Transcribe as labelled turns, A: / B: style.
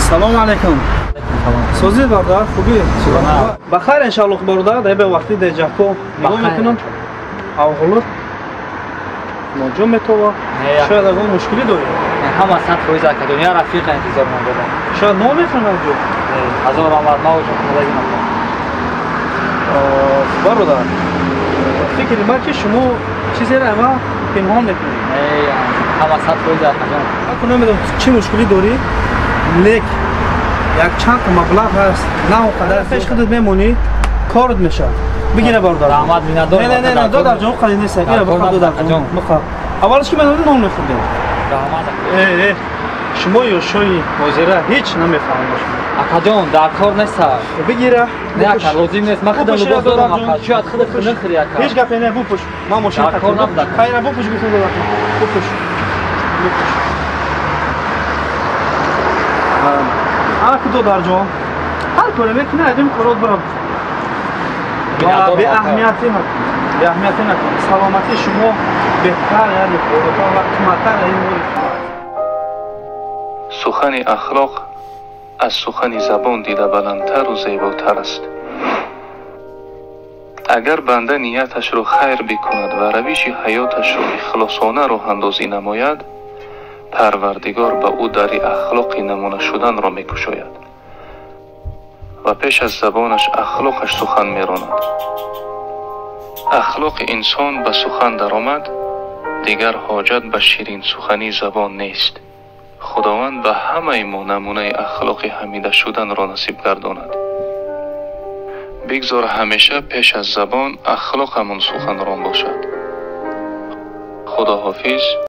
A: Салом алейкум. Созид бародар, хубӣ? Бахайр иншаллоҳ бародар, дар бе вақти дар ҷаҳко нигоҳ мекунам. Авҳолот ноҷо метова. Шояд ягон мушкилӣ дорӣ?
B: Ҳама 100% акадон, я рафиқа интизор ман додам.
A: Шояд ном мехӯрам ҷо?
B: Ҳазор омад, ма ошо худои накун.
A: Бародар, фикри ман ки шумо чизеро ама пинҳон мекунед.
B: Ҳама 100% акадон.
A: Акун намедонам чӣ мушкилӣ дорӣ, лек якчанд маблағ ҳаст, на он қадар пеш худат мемонӣ, корот мешавад. Бигира бародар.
B: Раҳмат, миннатдор.
A: Не, не, не, додарҷон, қали нест. Гира бихӯр додарҷон. Бихӯр. Аввалаш ки ман нон мехӯрдем.
B: Раҳмат.
A: Э, э, шумо ёшои ҳозира ҳеҷ намефаҳмед.
B: Акаҷон, дар кор нест.
A: Бигира.
B: Не, ака, лозим нест. Ман худам либос дорам, ака. Шояд худат нахӯри, ака.
A: Ҳеҷ гапе не, бупӯш. Ман мошин
B: Дар кор набуд, ака.
A: Хайра, бупӯш, гуфтам додарҷон. Бупӯш. Бупӯш. Аку додарҷон, ҳар коре мекунӣ, айдим корот бирам. Беаҳамиятӣ накун, беаҳамиятӣ накун. Саломатии шумо беҳтар, яъне болотар ва қиматтар ин моли.
C: Сухани ахлоқ аз сухани забон дида баландтару зеботар аст. Агар банда нияташро хайр бикунад ва равиши ҳаёташро ихлосона роҳандозӣ намояд, Парвардигор ба ӯ дари ахлоқи намуна шуданро мекушояд ва пеш аз забонаш ахлоқаш сухан меронад. Ахлоқи инсон ба сухан даромад, дигар ҳоҷат ба ширинсухании забон нест. Худованд ба ҳамаи мо намунаи ахлоқи ҳамида шуданро насиб гардонад. Бигзор ҳамеша пеш аз забон ахлоқамон суханрон бошад. Худоҳофиз.